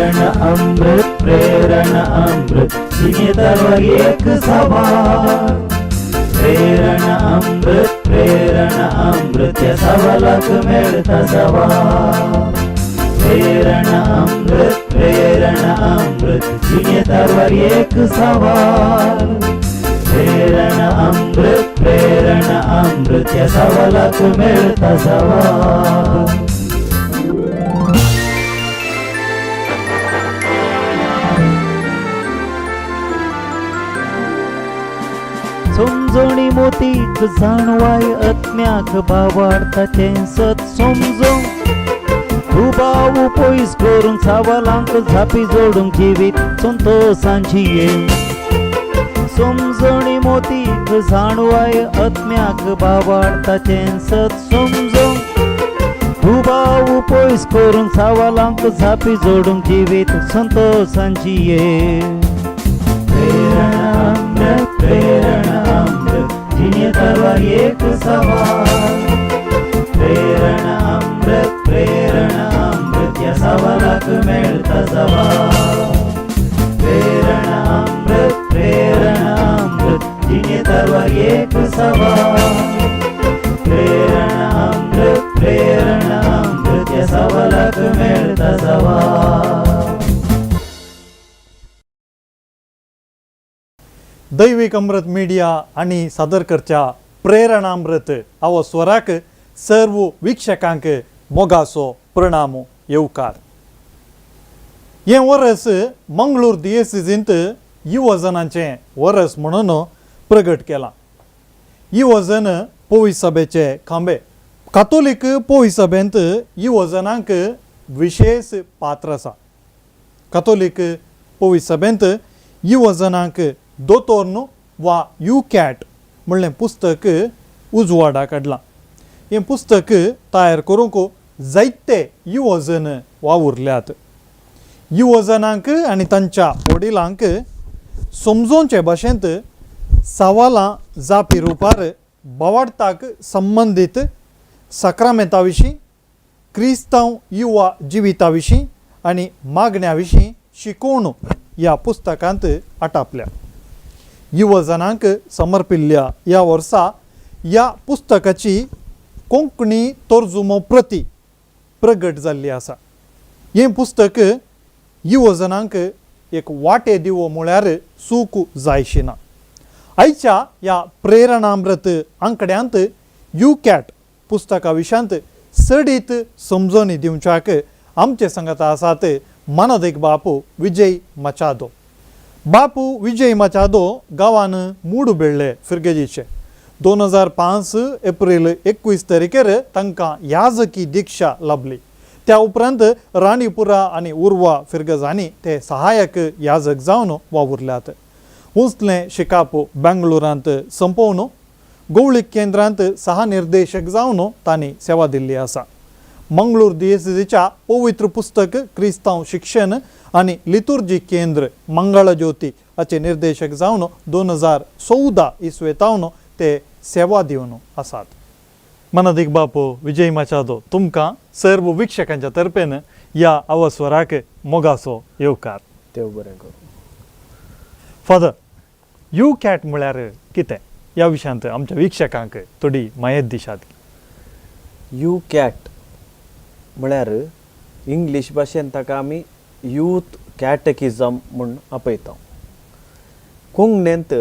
प्रेरणा अमृत, प्रेरणा अमृत, जिणेतावर एक सवाल. प्रेरणा अमृत, प्रेरणा अमृत, या सवालाक मेळता जवाब. प्रेरणा अमृत, प्रेरणा अमृत, जिणेतावर एक सवाल. प्रेरणा अमृत, प्रेरणा अमृत, या सवालाक मेळता जवाब. समजोणी मोतीक जाणवाय अज्ञाक बावाडताचें सत समजोंक दुबाव पयस करूंक सवालांक जापी जोडूंक जिवीत संतोशांची ये. समजोणी मोतीक जाणवाय अज्ञाक बावाडताचें सत समजोंक दुबाव पयस करूंक सवालांक जापी जोडूंक जिवीत संतोशांची ये. प्रेरणा अमृत, प्रेरणा अमृत, जिणेतावर एक सवाल. प्रेरणा अमृत, प्रेरणा अमृत, या सवालाक मेळता जवाब. प्रेरणा अमृत, प्रेरणा अमृत, जिणेतावर एक सवाल. प्रेरणा अमृत, प्रेरणा अमृत, या सवालाक मेळता जवाब. दैविक अमृत मिडिया आनी सादर करच्या प्रेरणामृत आवो स्वराक सर्व वीक्षकांक मोगाचो प्रणाम, येवकार. हें वरस मंगळूर दियेसिजींत युवजनांचें वरस म्हणून प्रगट केलां. युवजन पोवी सभेचे खांबे. कातोलीक पोवी सभेंत युवजनांक विशेष पात्र आसा. कातोलीक पोवी सभेंत युवजनांक दोतोर्न वा you cat म्हणलें पुस्तक उजवाडा काडलां. हें पुस्तक तयार करूंक जायते युवजन वावुरल्यात. युवजनांक आनी तांच्या वडिलांक समजोवचे भाशेंत सवालां जापी रुपार भावार्थाक संबंदीत साक्रामेंता विशीं, क्रिस्तांव युवा जिविता विशीं आनी मागण्या विशीं शिकोवण ह्या पुस्तकांत आटापल्या. युवजनांक समर्पिल्ल्या ह्या वर्सा ह्या पुस्तकाची कोंकणी तर्जुमो प्रती प्रगट जाल्ली आसा. हें पुस्तक युवजनांक एक वाटे दिवो म्हळ्यार चूक जायशी ना. आयच्या ह्या प्रेरणामृत आंकड्यांत you cat पुस्तका विशयांत चडीत समजणी दिवच्याक आमचे सांगाता आसात मानादीक बापू विजय मचादो. बापू विजय मचादो गांवान मूडुबेळ्ळे फिर्गजीचे. 2005 एप्रील 21 तारखेर तांकां याजकी दीक्षा लाभली. त्या उपरांत राणीपुरा आनी उर्वा फिर्गजांनी ते सहायक याजक जावन वावुरल्यात. उंचलें शिकाप बेंगळुरांत संपोवन गवळीक केंद्रांत सहानिर्देशक जावन तांणी सेवा दिल्ली आसा. मंगळूर दियेसीच्या पवित्र पुस्तक, क्रिस्तांव शिक्षण आनी लितुर्जी केंद्र मंगळज्योती हाचे निर्देशक जावन 2014 इसवेतावन ते सेवा दिवन आसात. मनादीक बापू विजय माचादो, तुमकां सर्व वीक्षकांच्या तर्फेन ह्या अवस्वराक मोगाचो येवकार. देव बरें करूं. फादर, you cat म्हळ्यार कितें ह्या विशयांत आमच्या वीक्षकांक थोडी म्हायत दिशात. You cat म्हळ्यार इंग्लीश भाशेन ताका आमी यूथ कॅटकिजम म्हूण आपयता. कोंकणींत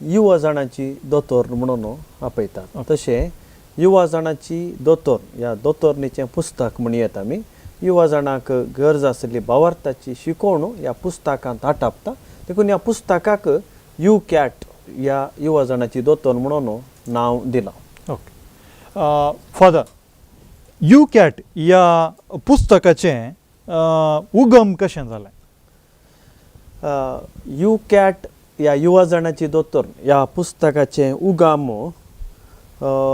युवा जाणाची दोतोर म्हणून आपयतात. तशें युवा जाणाची दोतोर ह्या दोतोरणीचें पुस्तक म्हण येता. आमी युवा जाणांक गरज आशिल्ली भावार्थाची शिकवण ह्या पुस्तकांत आटापता. देखून ह्या पुस्तकाक you cat ह्या युवा जाणाची दोतोर म्हणून नांव दिलां. ओके फादर, you cat ह्या पुस्तकाचें उगम कशें जालें? You cat ह्या युवा जाणाची दोतोर ह्या पुस्तकाचें उगाम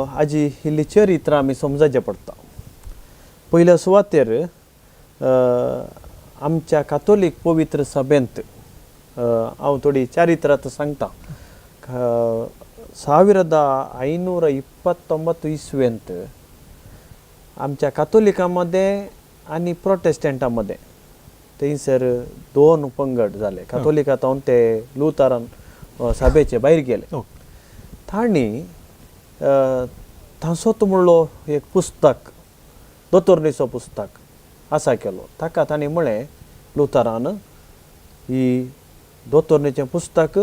हाजी इल्ली चरित्र आमी समजचें पडटा. पयल्या सुवातेर आमच्या कातोलीक पवित्र सभेंत हांव थोडी चारित्रां सांगता. 1529 इस्वेंत आमच्या कातोलिकां मदें आनी प्रोटेस्टंटा मदें थंयसर दोन पंगड जाले. कातोलिका तावन ते लुथरान सभेचे भायर गेले. तांणी तांसोत म्हणलो एक पुस्तक, दोतोरणीचो पुस्तक आसा केलो. ताका तांणी म्हळें लुथरान ही दोतोरणीचें पुस्तक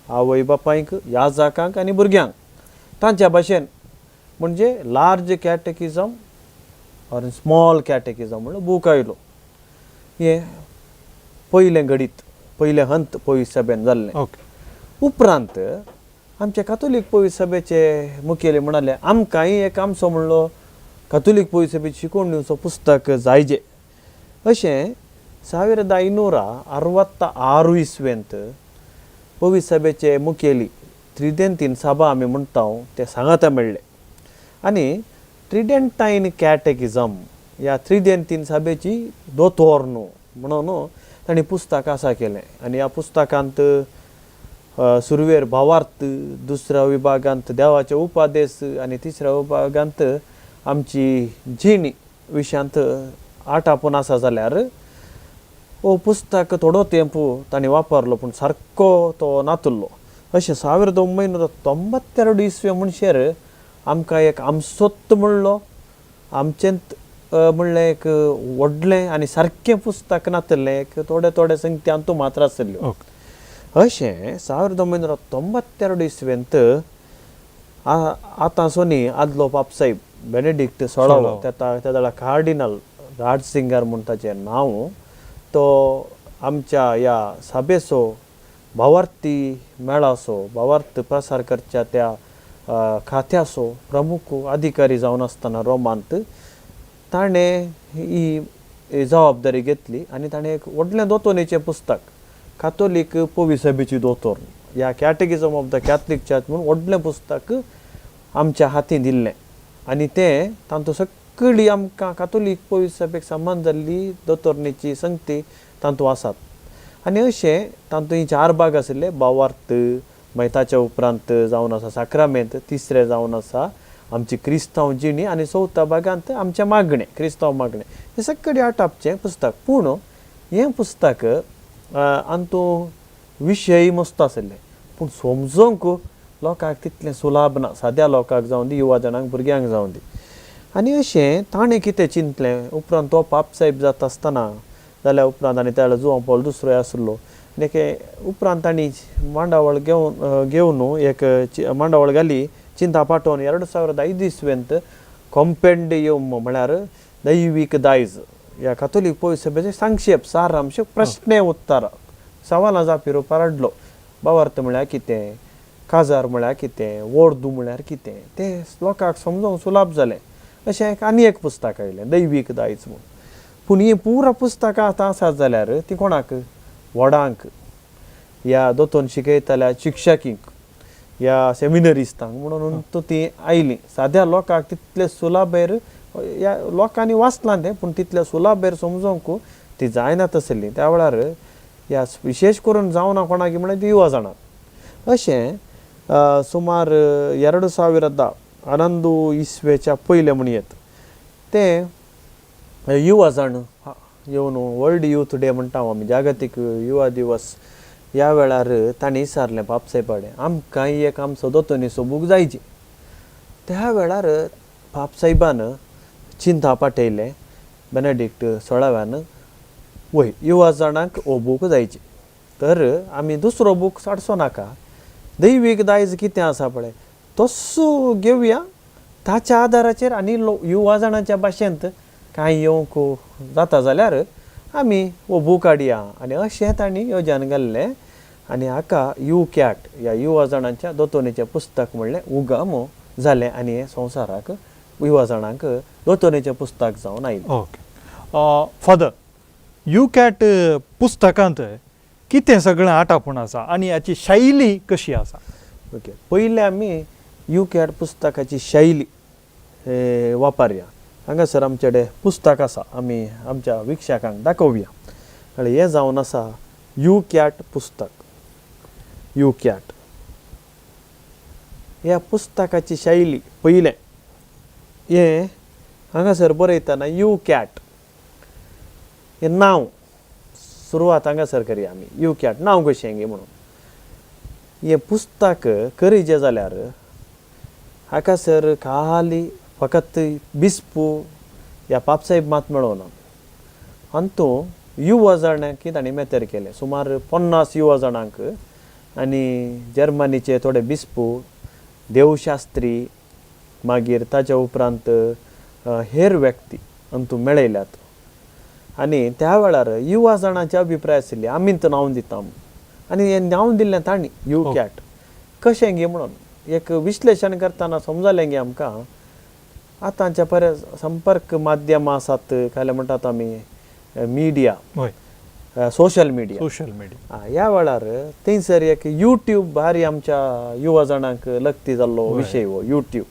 आवय बापायक, याजकांक आनी भुरग्यांक तांच्या भाशेन, म्हणजे large catechism or small catechism म्हणून बूक आयलो. हें पयलें घडीत, पयलें हंत पवित्र सभेन जाल्लें. उपरांत आमचे कातोलीक पवित्र सभेचे मुखेली म्हणाले आमकांय एक आमचो म्हणलो कातोलीक पवित्र सभेची शिकोवण दिवचो पुस्तक जायजे. अशें 1566 इस्वेंत पवित्र सभेचे मुखेली त्रिदेंतीन सभा आमी म्हणटा ते सांगाता मेळ्ळे आनी त्रिडेंटायन कॅटेकिजम ह्या त्रिदेंतीन सभेची दोतोर न्हू म्हणून तांणी पुस्तक आसा केलें. आनी ह्या पुस्तकांत सुरवेर भावार्थ, दुसऱ्या विभागांत देवाचे उपादेस आनी तिसऱ्या विभागांत आमची जिणी विशयांत आटापून आसा. जाल्यार हो पुस्तक थोडो तेंप तांणी वापरलो पूण सारको तो नातुल्लो. अशें 1992 इस्वे म्हणशेर आमकां एक आमसोत म्हणलो आमचेंत म्हणलें एक व्हडलें आनी सारकें पुस्तक नातलें, एक थोडे थोडे संगती तूं मात्र आसल्ल्यो. अशें 1992 इस्वेंत आतां सोनी आदलो पापसाहेब बेनेडिक्ट सोळावो, त्या वेळार कार्डिनल राजसिंगर म्हूण ताचें नांव, तो आमच्या ह्या सभेचो भावार्थी मेळाचो भावार्थ प्रसार करच्या त्या खात्याचो प्रमुख अधिकारी जावन आसतना रोमांत ताणें ही जबाबदारी घेतली आनी ताणें एक व्हडलें दोतोनीचें पुस्तक कातोलीक पवित्र सभेची दोतोर ह्या catechism of the Catholic church म्हूण व्हडलें पुस्तक आमच्या हातीं दिल्लें. आनी तें तातूंत सगळी आमकां कातोलीक पवित्र सभेक संबंद जाल्ली दोतोरणीची संगती तातूंत आसात. आनी अशें तातूंत चार भाग आशिल्ले, भावार्थ, मागीर ताच्या उपरांत जावन आसा साक्रामेंत, तिसरें जावन आसा आमची क्रिस्तांव जिणी आनी चवथ्या भागांत आमचें मागणें, क्रिस्तांव मागणें. हें सगळें आटापचें पुस्तक. पूण हें पुस्तक आनी विशय मस्त आशिल्ले पूण समजोंक लोकांक तितलें सुलाभ ना, साद्या लोकांक जावं दी, युवा जाणांक, भुरग्यांक जावं दी. आनी अशें ताणें कितें चिंतलें उपरांत तो पापसाहेब जाता आसतना जाल्या उपरांत आनी त्या वेळार जुवांव पावल दुसरोय आसलो आनी उपरांत तांणी मांडावळ घेवन घेवन एक मांडावळ घाली, चिंता पाठोवन 2005 इस्वेंत कॉम्पेंडियम म्हळ्यार दैवीक दायज ह्या कातोलीक पवित्र सभेचे संक्षेप सारांश प्रश्ने उत्तर सवालां जापी रुपार हाडलो. भावार्थ म्हळ्यार कितें, काजार म्हळ्यार कितें, ओर्दू म्हळ्यार कितें, तें लोकांक समजोंक सुलाभ जालें. अशें एक आनी एक पुस्तक आयलें दैवीक दायज म्हूण. पूण हीं पुरा पुस्तकां आतां आसात जाल्यार तीं कोणाक, व्हडांक, ह्या दोतोन शिकयतल्या शिक्षकींक, ह्या सेमिनरिस्तांक म्हणून तीं आयलीं. साद्या लोकांक तितले सुलाभेर ह्या लोकांनी वाचलां तें पूण तितल्या सुलाभेर समजोंक ती जायना तसली. त्या वेळार ह्या विशेश करून जावना कोणाक म्हळ्यार ती युवा जाणां. अशें सुमार 2011 इस्वेच्या पयलें म्हणयेत तें युवा जाण येवन वर्ल्ड यूथ डे म्हणटा आमी, जागतीक युवा दिवस, ह्या वेळार तांणी विचारलें पापसाहेबा कडेन आमकां एक आमचो दोतोनीचो बूक जायची. त्या वेळार पापसाहेबान चिंता पाठयलें बेनेडिक्ट सोळाव्यान, वय युवा जाणांक हो बूक जायची तर आमी दुसरो बूक साडचो नाका, दैवीक दायज कितें आसा पळय तस्सो घेवया, ताच्या आदाराचेर आनी युवा जाणांच्या भाशेंत कांय येवंक जाता जाल्यार आमी हो बूक हाडया. आनी अशें तांणी योजन घाल्लें आनी हाका you cat ह्या युवा जाणांच्या दोतोनीचें पुस्तक म्हणलें उगम जालें आनी हें संवसाराक युवा जाणांक दोतोनीचें पुस्तक जावन आयलें. ओके फादर, you cat पुस्तकांत कितें सगळें आटापूण आसा आनी हाची शैली कशी आसा? ओके, पयलें आमी you cat पुस्तकाची शैली वापरया. हांगासर आमचे कडेन पुस्तक आसा, आमी आमच्या वीक्षकांक दाखोवया. आनी हें जावन आसा you cat पुस्तक. You cat ह्या पुस्तकाची शैली पयलें हें हांगासर बरयतना you cat हें नांव सुरवात हांगासर करया आमी you cat नांव कशें गे म्हणून. हें पुस्तक करीचें जाल्यार हाकासर खाली फकत बिस्पू या पापसाहेब मात मेळोना, अंतू युवा जाणांक तांणी मेतेर केलें, सुमार 50 युवा जाणांक आनी जर्मनीचे थोडे बिस्पू, देवशास्त्री, मागीर ताच्या उपरांत हेर व्यक्ती अंतू मेळयल्यात. आनी त्या वेळार युवा जाणांचे अभिप्राय आशिल्ले आमी तर नांव दिता आनी हें नांव दिल्लें तांणी you cat कशें गे म्हणून एक विश्लेशण करतना समजलें गे आमकां. आतांच्या परस संपर्क माध्यमां आसात, काय म्हणटात आमी media, social media, social media. ह्या वेळार थंयसर एक युट्यूब भारी आमच्या युवा जाणांक लक्ती जाल्लो विशय हो युट्यूब.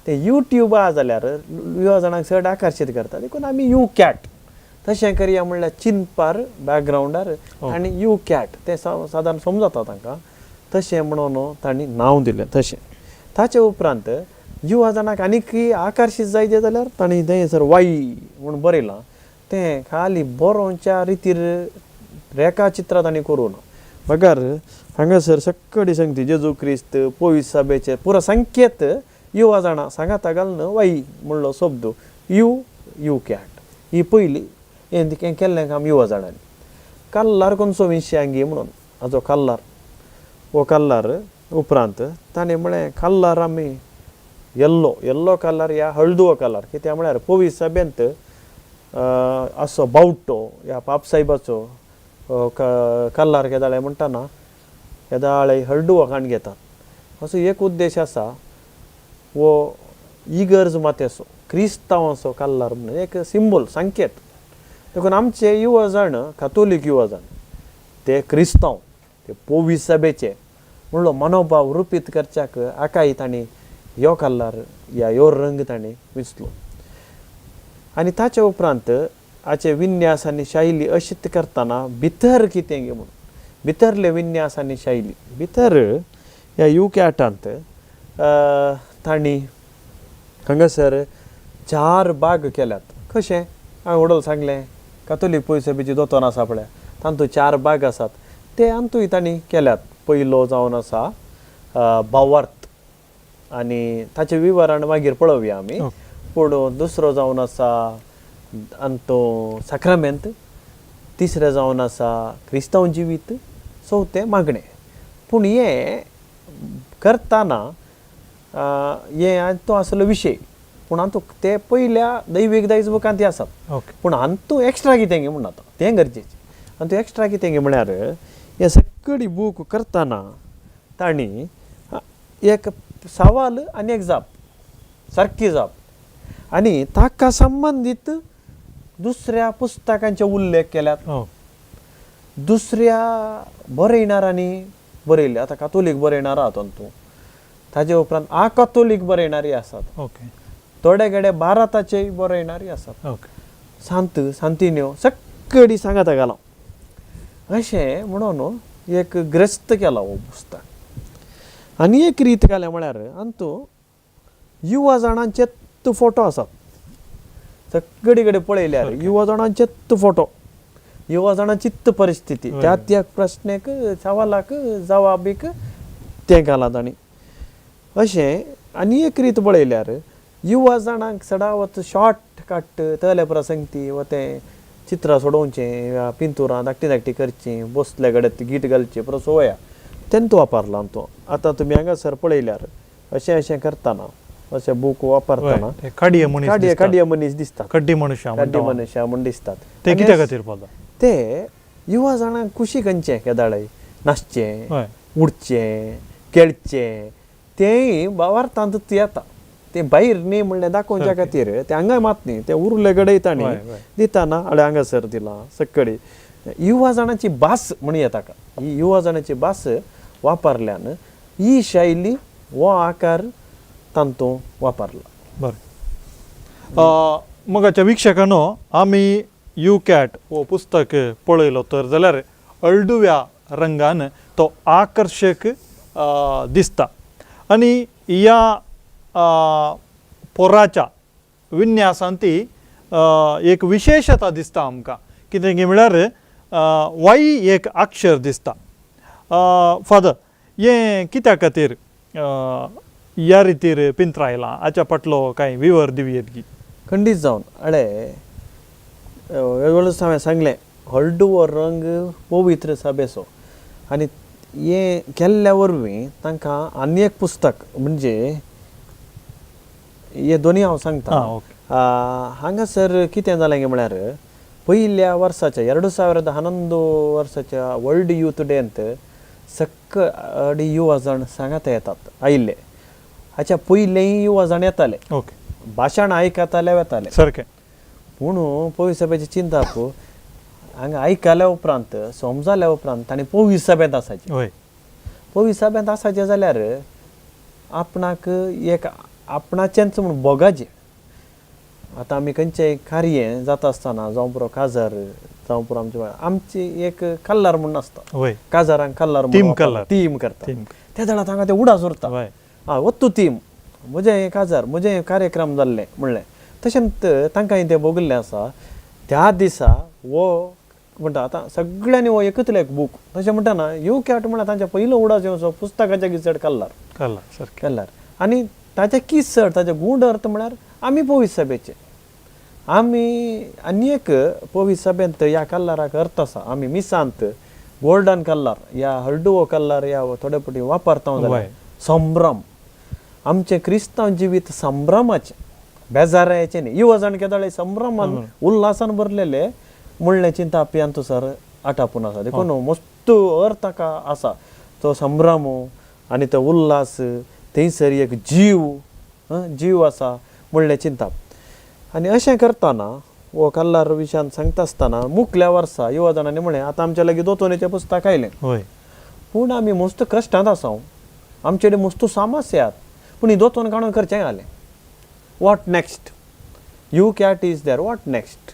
ते युट्यूब आहा जाल्यार युवा जाणांक चड आकर्शीत करता, देखून आमी you cat तशें करया म्हणल्यार चिंतपार बॅकग्रावंडार आनी you cat तें सादारण समजता तांकां, तशें म्हणून तांणी नांव दिलें तशें. ताचे उपरांत युवा जाणांक आनीक आकर्शीत जायचे जाल्यार तांणी थंयसर वाई म्हूण बरयलां, तें खाली बरोवच्या रितीर रेखाचित्रां तांणी करूं ना, बगर हांगासर सगळी संगती जेजू क्रिस्त पोवीस सभेचे पुरो संकेत युवा जाणां सांगाता घालून वाई म्हणलो शब्द you you cat ही पयली हें केल्लें काम युवा जाणांनी. कल्लार कोनसो विशयांगी म्हणून हाजो कल्लार, हो कल्लार उपरांत ताणें म्हळें कल्लार आमी येल्लो येल्लो कलर या हळदुवो कलर, कित्याक म्हळ्यार पोवीस सभेंत असो बावटो ह्या पापसाहेबाचो कल्लार केदाळे म्हणटाना केदाळे हळदुवो काण घेतात, असो एक उद्देश आसा. हो इगर्ज मातेचो क्रिस्तांवाचो कल्लार म्हणून एक सिंबल संकेत. देखून आमचे युवा जाण कातोलीक युवा जाण ते क्रिस्तांव ते पोवीस सभेचे म्हणलो मनोभाव रुपीत करच्याक आकाय तांणी ह्यो कल्लार या ह्यो रंग तांणी विंचलो. आनी ताचे उपरांत हाचे विन्यास आनी शैली अशीच करतना भितर कितें गे म्हणून भितरले विन्यास आनी शैली भितर ह्या you कॅटांत तांणी हांगासर 4 भाग केल्यात. कशें हांवें वडोल सांगलें कातोलीक पयसो दोतोन आसा पळय तातूंत 4 भाग आसात, ते अंतूय तांणी केल्यात. पयलो जावन आसा भावार्थ आनी ताचें विवरण मागीर पळोवया आमी, पूण दुसरो जावन आसा अंतो साक्रामेंत, तिसरें जावन आसा क्रिस्तांव जिवीत, चवथें मागणें. पूण हें करतना हें तो आसलो विशय, पूण हातूंत ते पयल्या दैवीक दायज बुकांत आसात, पूण हातूंत एक्स्ट्रा कितें गे म्हूण आतां तें गरजेचें. हातूंत एक्स्ट्रा कितें गे म्हळ्यार हे सगळी बूक करतना तांणी एक सवाल आनी एक जाप, सारकी जाप आनी ताका संबंदीत दुसऱ्या पुस्तकांचे उल्लेख केल्यात, दुसऱ्या बरयणारांनी बरयल्ले. आतां कातोलीक बरयणार आहा तूं, ताजे उपरांत आकातोलीक बरयणारी आसात, थोडे कडेन भारताचेय बरयणारी आसात, सांत सांतिन्यो सगळी सांगाता घाला अशें म्हणून एक ग्रस्त केला हो पुस्तक. आनी एक रीत घाल्या म्हळ्यार अंतू युवा जाणांचेच फोटो आसात, सगळी कडेन पळयल्यार युवा जाणांचेच फोटो, युवा जाणांचीच परिस्थिती, त्या त्या प्रश्नेक सवालाक जवाबीक तें घालां तांणी अशें. आनी एक रीत पळयल्यार युवा जाणांक चडावत शॉर्ट कट तले प्रसंगती वा तें चित्रां सोडोवचें, पिंतुरां धाकटी धाकटी करचीं, बसले कडेन गीट घालचें पुरो सोवया तेंत वापरलां तो. आतां तुमी हांगासर पळयल्यार अशें अशें करतना अशें बूक वापरतना काडये मनीस, काडये मनीस दिसतात, कड्डी मनुष्या, कड्डी मनुष्या म्हूण दिसतात. ते कित्या खातीर पळता ते युवा जाणांक खुशी खंयचें केदाळे नाचचें, उडचें, खेळचें, तेंय भावार्थांतूच येता. ते भायर न्ही म्हणल्यार दाखोवच्या खातीर ते हांगा मात न्ही, ते उरले कडेन तांणी दितना हाडे हांगासर दिलां सगळी युवा जाणांची भास म्हण येता का. ही युवा जाणांची भास वापरल्यान ही शैली हो आकार तांतूं वापरला. बरें, मगाच्या वीक्षकांनो आमी you cat हो पुस्तक पळयलो तर जाल्यार हळदुव्या रंगान तो आकर्शक दिसता आनी ह्या पोराच्या विन्यासान ती एक विशेशता दिसता आमकां. कितें म्हळ्यार वाई एक अक्षर दिसता. फादर, हें कित्या खातीर ह्या रितीर पिंत्रायलां, हाच्या फाटलो कांय विवर दिवयेत गी? खंडीत जावन अळे वेगळोच हांवें सांगलें, हळडुवो रंग पवित्र सभेचो आनी हें केल्ल्या वरवीं तांकां आनी एक पुस्तक म्हणजे हे दोनी हांव सांगता. हांगासर कितें जालें म्हळ्यार पयल्या वर्साच्या 2011 वर्साच्या वर्ल्ड यूथ डेंत सक्कडी युवा जाण सांगात येतात आयिल्ले. हाच्या पयलेय युवा जाण येताले, भाशण आयकताले वेताले सारकें. पूण पवित्र सभेचें चिंताप हांगा आयकल्या उपरांत समजल्या उपरांत तांणी पवित्र सभेंत आसाचें. पवित्र सभेंत आसाचें जाल्यार आपणाक एक आपणाचेंच म्हूण भोगाचें. आतां आमी खंयचें कार्य जाता आसतना जावं पुरो काजार जावं पुरो आमचे आमची एक कल्लर म्हूण आसता, काजारांक कल्लर थीम करता, त्या जाणां तांकां ते उडास उरता, आं वत्तू थीम म्हजें हें काजार म्हजें हें कार्यक्रम जाल्लें म्हणलें. तशेंच तांकां तें भोगिल्लें आसा. त्या दिसा हो म्हणटा आतां सगळ्यांनी हो एकच एक बूक तशें म्हणटा ना, you cat म्हळ्यार तांच्या पयलो उडास येवचो पुस्तकाच्या की चड कल्लर कल्लर आनी ताचे की चड ताचे गूढ अर्थ म्हळ्यार आमी पवित्र सभेचे आमी आनी एक पवित्र सभेंत ह्या कल्लराक अर्थ आसा. आमी मिसांत गोल्डन कल्लर या हळडुवो कल्लर ह्या थोडे फावटी वापरता जाल्यार संभ्रम, आमचें क्रिस्तांव जिवीत संभ्रमाचें, बेजाराचें न्ही. युवा जाण केदाळे संभ्रमान उल्हासान भरलेले म्हणलें चिंताप अंतू सर आटापून आसा. देखून मस्त अर्थ ताका आसा तो संभ्रम आनी तो उल्हास, थंयसर एक जीव जीव आसा म्हणलें चिंताप. आनी अशें करतना हो कल्लर विशयान सांगता आसतना मुखल्या वर्सा युवा जाणांनी म्हणलें आतां आमच्या लागीं दोतोनीचें पुस्तक आयलें, पूण आमी मस्त कश्टांत आसा, आमचे कडेन मस्त समस्या, पूण ही दोतोन काडून करचें घालें. What next, you cat is there, what next.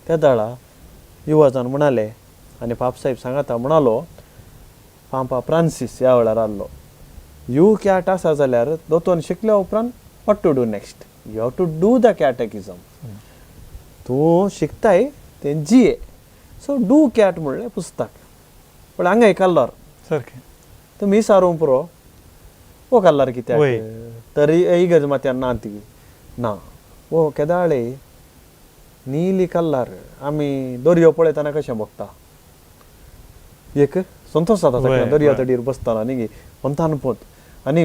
त्या दळा युवा जाण म्हणाले आनी पापसाहेब सांगाता म्हणालो, पांपा फ्रांसीस ह्या वेळार आहलो, you cat आसा जाल्यार दोतोन शिकल्या उपरांत what to do next, you have to do the catechism. तूं शिकताय तें जिये, सो do cat म्हणलें पुस्तक. पण हांगा एक कल्लर सारकें तुमी सारूंक पुरो हो कल्लर कित्याक तरी इगर्ज मात्यान ना ती ना हो केदाळे नीली कल्लर आमी दर्यो पळयतना कशें भोगता, एक संतोश जाता दर्या तडीर बसतना न्ही पंथान पोत आनी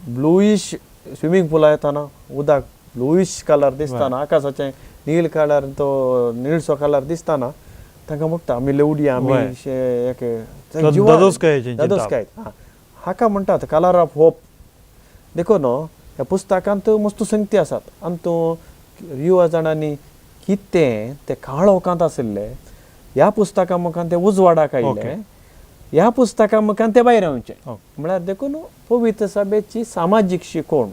ब्लुईश स्विमींग पुला येताना उदक ब्लुईश कलर दिसतना आकाशाचें नील कलर तो निळसो कलर दिसतना तांकां म्हणटा आमी लेवडी आमी एक दादोसकाय हाका म्हणटात कलर ऑफ होप. देखून ह्या पुस्तकांत मस्त संगती आसात आनी तूं युवा जाणांनी कितें ते काळोखांत आशिल्ले ह्या पुस्तका मुखान ते उजवाडाक आयिल्ले, ह्या पुस्तका मुखान ते भायर येवचें म्हळ्यार देखून पवित्र सभेची सामाजीक शिकवण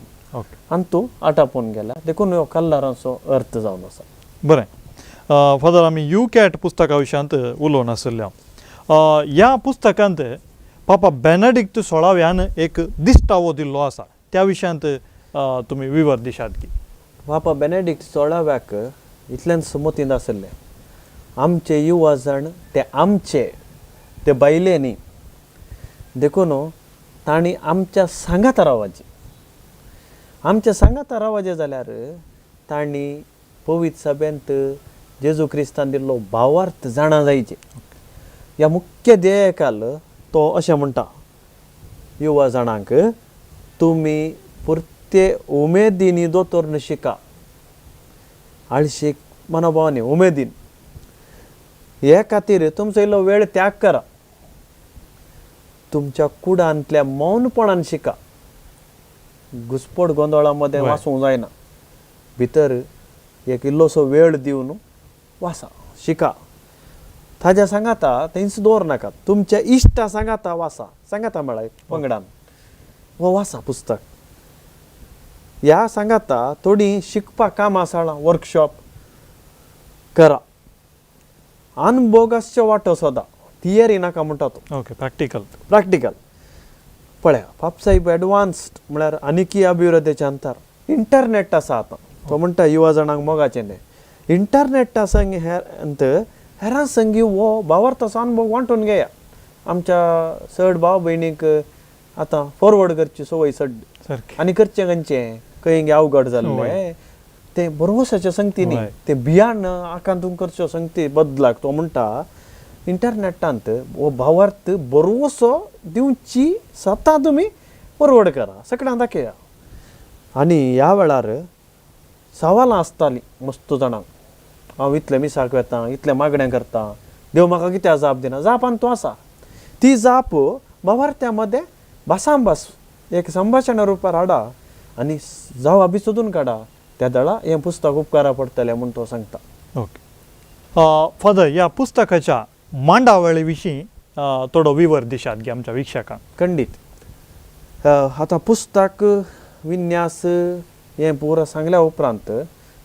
आनी तूं आटापून गेला. देखून ह्यो कल्लरांचो अर्थ जावन आसा. बरें फादर, आमी you cat पुस्तका विशयांत उलोवन आशिल्ल्या. ह्या पुस्तकांत पापा बेनेडिक्ट सोळाव्यान एक दिश्टावो दिल्लो आसा, त्या विशयांत तुमी विवर दिशात की. पापा बेनेडिक्ट सोळाव्याक इतल्यान मतींत आशिल्लें आमचे युवा जाण ते आमचे ते बायले न्ही, देखून तांणी आमच्या सांगाता रावपाचें, आमच्या सांगाता रावपाचें जाल्यार तांणी पवित्र सभेंत जेजू क्रिस्तान दिल्लो भावार्थ जाणा जायचे. ह्या मुख्य ध्येयकाल तो अशें म्हणटा, युवा जाणांक तुमी पुरते उमेदीन दोतोर शिका, आळशीक मनोभावानी उमेदीन, हे खातीर तुमचो इल्लो वेळ त्याग करा, तुमच्या कुडांतल्या मौनपणान शिका, घुसपट गोंदळा मदें वाचूंक जायना, भितर एक इल्लोसो वेळ दिवन वाचा शिका. ताज्या सांगाता थंयच दवर नाका, तुमच्या इश्टा सांगाता वाचा, सांगाता म्हळ्यार पंगडान हो वाचा पुस्तक. ह्या सांगाता थोडी शिकपाक कामां आसा, वर्कशॉप करा, अनभोगाचो वांटो सोदा, थियरी नाका म्हणटा तो, ओके प्रॅक्टिकल प्रॅक्टिकल. पळया पापसाहेब एडवान्स्ड म्हळ्यार आनीकी अभिवृद्धीच्या अंतर इंटरनेट आसा आतां, तो म्हणटा युवा जाणांक मोगाचें तें इंटरनेट आसा हेर हेरां संगी हो भावार्थाचो अनुभव वांटून घेया. आमच्या चड भाव भयणीक आतां फॉरवर्ड करची संवय चड सारकें. आनी करचें खंयचें खंय अवघड जाल्लें तें भरवसाच्या संगती न्ही, तें भियान आकांतून करच्यो संगती बदलाक तो म्हणटा इंटरनेटांत हो भावार्थ भरवसो दिवची सतां तुमी फॉरवर्ड करा, सगळ्यांक दाखया. आनी ह्या वेळार सवालां आसतालीं मस्त जाणांक, हांव इतलें मिसाक वेता, इतलें मागणें करता, देव म्हाका कित्याक जाप दिना? जाप आनी तूं आसा ती जाप भावार्थ्या मदें भासाभास एक संभाशणा रुपार हाडा आनी जवाबी सोदून काडा, त्या दळा हें पुस्तक उपकारा पडटलें म्हूण तो सांगता. ओके फादर, ह्या पुस्तकाच्या मांडावळी विशीं थोडो विवर दिशात गे आमच्या वीक्षकांक. खंडीत. आतां पुस्तक विन्यास हें पुरो सांगल्या उपरांत,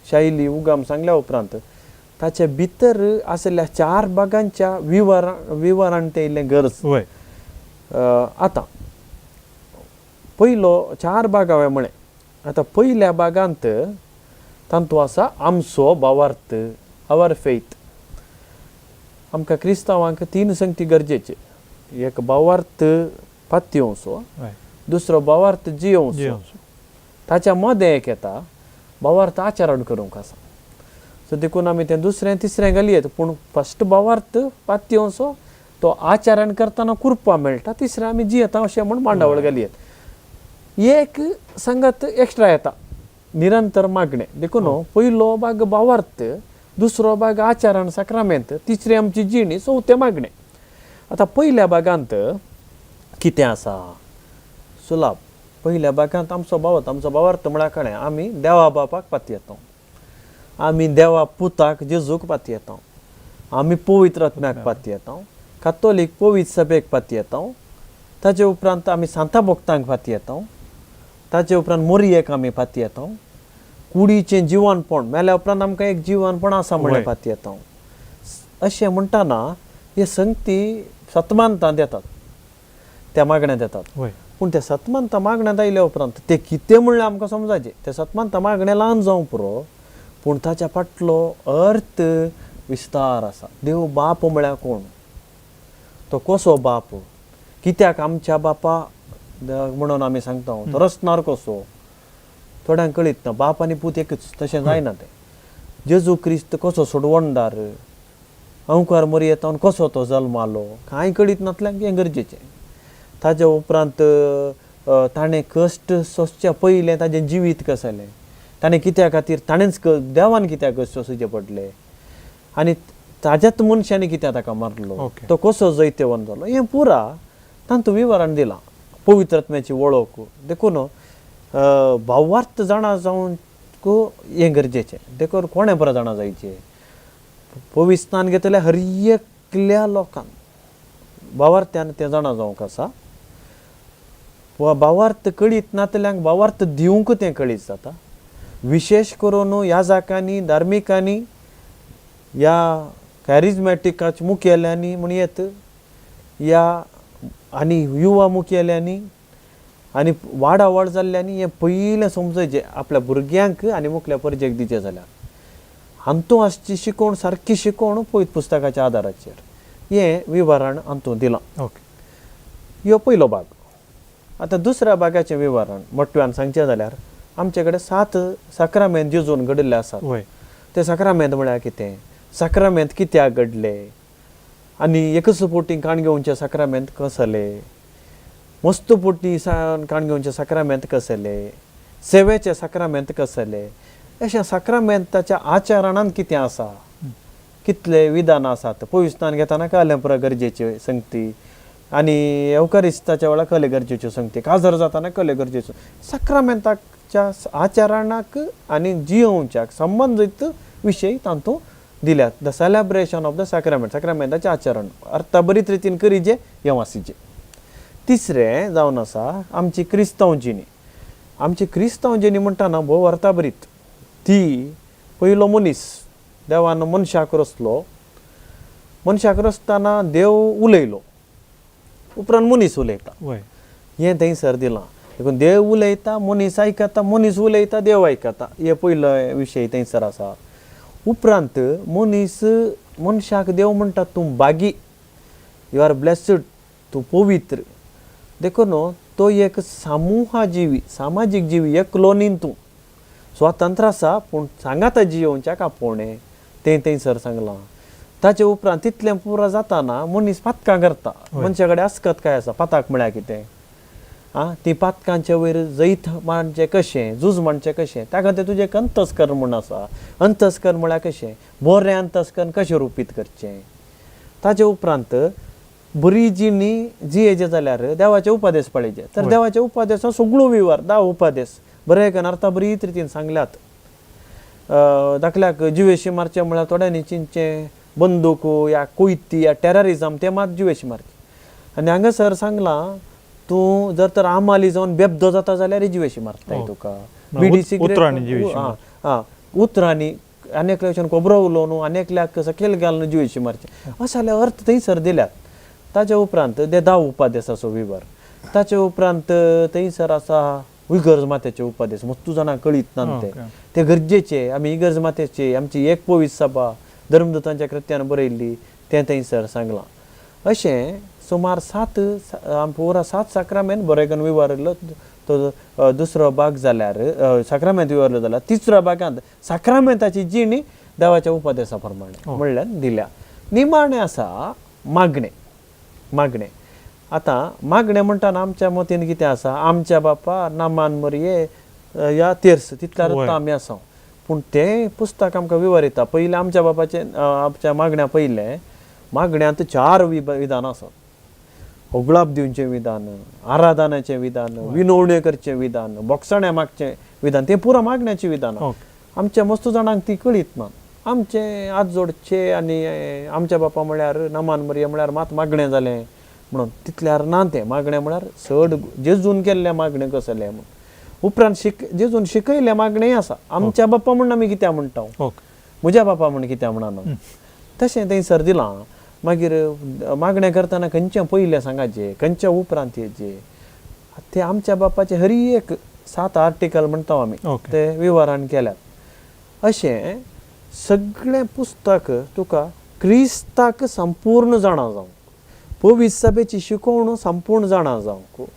शैली उगम सांगल्या उपरांत ताचे भितर आशिल्ल्या चार भागांच्या विवरण तें इल्लें गरज. आतां पयलो चार भाग हांवें म्हळें. आतां पयल्या भागांत तातूंत आसा आमचो भावार्थ, our faith. आमकां क्रिस्तांवांक तीन संगती गरजेचे, एक भावार्थ पातयेवचो, दुसरो भावार्थ जियोवचो, ताच्या मदें एक येता भावार्थ आचरण करूंक आसा. सो देखून आमी तें दुसरें तिसरें घालयेत, पूण फस्ट भावार्थ पातयेवचो, तो आचरण करतना कुरपा मेळटा, तिसरें आमी जियेता अशें म्हूण मांडावळ घालयेत. एक संगत एक्स्ट्रा येता निरंतर मागणें. देखून पयलो भाग भावार्थ, दुसरो भाग आचरण साक्रामेंत, तिसरी आमची जिणी, चवथें मागणें. आतां पयल्या भागांत कितें आसा सुलाभ? पयल्या भागांत आमचो भावार्थ, आमचो भावार्थ म्हळ्यार कळ्ळें आमी देवा बापाक पातयेता, आमी देवा पुताक जेजूक पातयेता, आमी पवित्र आत्म्याक पातयेता, कातोलीक पवित्र सभेक पातयेता, ताजे उपरांत आमी सांता भक्तांक पातयेता, ताजे उपरांत मोरयेक आमी पातयेता, कुडीचें जिवनपण मेल्या उपरांत आमकां एक जिवनपण आसा म्हणलें पातयेता. अशें म्हणटना हे संगती सतमानतांत येतात, त्या मागण्यांत येतात. पूण त्या सतमानता मागण्यांत आयल्या उपरांत ते कितें म्हणलें आमकां समजायचें. ते सतमानता मागणें ल्हान जावं पुरो, पूण ताच्या फाटलो अर्थ विस्तार आसा. देव बाप म्हळ्यार कोण, तो कसो बाप, कित्याक आमच्या बापा म्हणून आमी सांगता, तो रचणार कसो, थोड्यांक कळीत ना. बाप आनी पूत एकच, तशें जायना तें. जेजू क्रिस्त कसो सोडवणदार, अंकुर मोरयेतावन कसो तो जल्मालो, कांय कळीत नातल्यांक हें गरजेचें. ताज्या उपरांत ताणें कश्ट सोंसच्या पयलें ताजें जिवीत कसलें, ताणें कित्या खातीर, ताणेंच देवान कित्याक कश्ट सोंसचे पडले आनी ताज्याच मनशांनी कित्याक ताका मारलो, तो कसो जैतेवंत जालो, हें पुरा तातूंत विवरण दिलां. पवित्र आत्म्याची वळख. देखून भावार्थ जाणा जावंक हें गरजेचें. देखून कोणें पुरा जाणा जायचें, पवित्र स्नान घेतल्या हर एकल्या लोकांक भावार्थ्यान तें जाणा जावंक आसा. वा भावार्थ कळीत नातल्यांक भावार्थ दिवंक तें कळीत जाता. विशेश करून याजकांनी, धार्मिकांनी, ह्या कॅरिजमॅटिकाच्या मुखेल्यांनी म्हणयेत, ह्या आनी युवा मुखेल्यांनी आनी वाडावळ जाल्ल्यांनी हें पयलें समजचें आपल्या भुरग्यांक आनी मुखल्या परजेक दिचें जाल्यार हातूंत आसची शिकवण सारकी शिकवण पवित्र पुस्तकाच्या आदाराचेर हें विवरण हातूंत दिलां. ओके, ह्यो पयलो भाग. आतां दुसऱ्या भागाचें विवरण मोटव्यान सांगचें जाल्यार आमचे कडेन 7 साक्रामेंत जेजून घडिल्ले आसात. ते साक्रामेंत म्हळ्यार कितें, साक्रामेंत कित्याक घडले आनी एकच पोटी काण घेवचे साक्रामेंत कसले, मस्त पोटी काण घेवचे साक्रामेंत कसले, सेवेचे साक्रामेंत कसले, अशें साक्रामेंताच्या आचरणांत कितें आसा, कितले विधान आसात. पवित्र स्नान घेतना कहलें पुरो गरजेच्यो संगती आनी येवकारिस्ताच्या वेळार कहले गरजेच्यो संगती, काजार जातना कहले गरजेच्यो. साक्रामेंताच्या आचरणाक आनी जियोवच्याक संबंदीत विशय तातूंत दिल्यात. The celebration of the sacrament, साक्रामेंताचें आचरण अर्थाबरीत रितीन करीजे हें वासीचें. तिसरें जावन आसा आमची क्रिस्तांव जिणी. आमची क्रिस्तांव जिणी म्हणटना भोव अर्थाबरीत. ती पयलो मनीस देवान मनशाक रचलो, मनशाक रचतना देव उलयलो, उपरांत मनीस उलयता, हें थंयसर दिलां. देखून देव उलयता, मनीस आयकता, मनीस उलयता, देव आयकता, हे पयलो विशय थंयसर आसा. उपरांत मनीस मनशाक देव म्हणटा तूं बागी, you are blessed, तूं पवित्र. देखून तो एक सामुहा जिवी, सामाजीक जिवी, एकलो न्ही तूं, स्वातंत्र आसा पूण सांगाता जियोवच्याक आपोवणें तें थंयसर सांगलां. ताचे उपरांत तितलें पुरो जाताना मनीस पातकां करता, मनशा कडेन आसकत काय आसा, पाताक म्हळ्यार कितें आं, ती पातकांचे वयर जैत मांडचें कशें, झूज मांडचें कशें, त्या खातीर तुजें एक अंतस्कर्ण म्हूण आसा. अंतस्कर्ण म्हळ्यार कशें, बरें अंतस्कर्ण कशें रुपीत करचें. ताचे उपरांत बरी जिणी जियेचें जाल्यार देवाचे उपदेश पळयचे, तर देवाचे उपदेसां सगळो विवर 10 उपदेश बरें करून अर्था बरी रितीन सांगल्यात. दाखल्याक जिवेशी मारचें म्हळ्यार थोड्यांनी चिंतचें बंदूक या कोयती या टेररिजम, तें मात जिवेशी मारचें. आनी हांगासर सांगलां तूं जर तर आमाली जावन बेबदो जाता जाल्यार जिवेशी मारताय तुका, बिडी सिगरेट उतरांनी जिवेशी. आं उतरांनी, आनी एकल्याच्यान खबरो उलोवन आनी एकल्याक सकयल घालून जिवेशी मारचें, अशें जाल्यार अर्थ थंयसर दिल्यात. ताचे उपरांत ते 10 उपदेसाचो विवर. ताचे उपरांत थंयसर आसा इगर्ज मातेचे उपदेश, मस्तू जाणां कळीत ना ते, ते गरजेचे. आमी इगर्ज मातेचे आमची एक पवित्र सभा धर्मदूतांच्या कृत्यान बरयल्ली तें थंयसर सांगलां. अशें सुमार 7 पुरा 7 साक्रामेंत बरें करून विवरिल्लो तो दुसरो भाग जाल्यार साक्रामेंत विवरलो जाल्यार तिसऱ्या भागांत साक्रामेंताची जिणी देवाच्या उपदेसा प्रमाणे म्हणल्यार दिल्या. निमाणें आसा मागणें. मागणें आतां मागणें म्हणटाना आमच्या मतीन कितें आसा, आमच्या बापा नामान मरये या तेर्स तितल्यार आमी आसा, पूण तें पुस्तक आमकां विवरिता. पयलें आमच्या बापाचें आमच्या मागण्या पयलें मागण्यांत 4 विधान आसात. होगळाप दिवचें विधान, आराधनाचें विधान, विनवण्यो करचें विधान, बोगसाण्या मागचें विधान, तें पुरा मागण्याचें विधान. आमच्या मस्त जाणांक ती कळीत ना. आमचे आजोडचे आनी आमच्या बापा म्हळ्यार नामान मरये म्हळ्यार मात मागणें जालें म्हणून तितल्यार ना, तें मागणें म्हळ्यार चड जेजून केल्लें मागणें कसलें म्हूण. उपरांत जेजून शिकयल्लें मागणेंय आसा. आमच्या बापा म्हूण आमी कित्याक म्हणटा, म्हज्या बापा म्हूण कित्याक म्हणना, तशें थंयसर दिलां. मागीर मागणें करतना खंयचें पयलें सांगाचें, खंयच्या उपरांत येचें, ते आमच्या बापाचे हरी एक 7 आर्टिकल म्हणटा आमी ते विवरण केल्यात. अशें सगळें पुस्तक तुका क्रिस्ताक संपूर्ण जाणा जावंक, पवित्र सभेची शिकोवण संपूर्ण जाणा जावंक,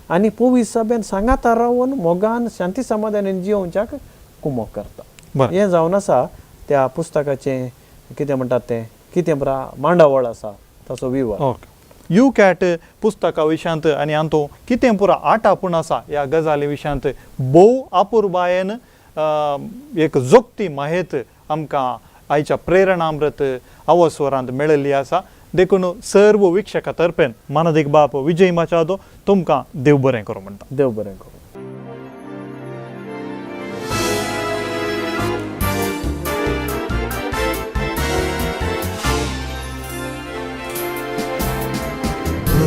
आनी पवित्र सभेन सांगाता रावन मोगान शांती समाधानान जियोवच्याक कुमोक करता. हें जावन आसा त्या पुस्तकाचें कितें म्हणटात तें कितें बरा मांडावळ आसा ताचो विवर. ओके, you cat पुस्तका विशयांत आनी हातूंत कितें पुरा आटापूण आसा ह्या गजाली विशयांत भोव अपुरबायेन एक जोखती माहेत आमकां आयच्या प्रेरणामृत अवस्वरांत मेळिल्ली आसा. देखून सर्व वीक्षका तर्फेन मानादीक बाप विजय माचादो तुमकां देव बरें करूं म्हणटा. देव बरें करूं.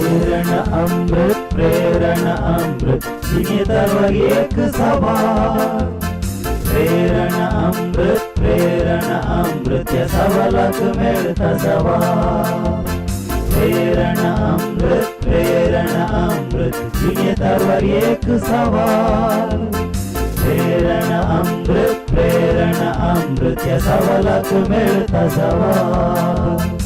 प्रेरणा अमृत, प्रेरणा अमृत, जिणेंतलो एक सवाल. प्रेरणा अमृत, प्रेरणा अमृत, ह्या सवालाक मेळटा जवाब. प्रेरणा अमृत, प्रेरणा अमृत, जिणेंतलो एक सवाल. प्रेरणा अमृत, प्रेरणा अमृत, ह्या सवालाक मेळटा जवाब.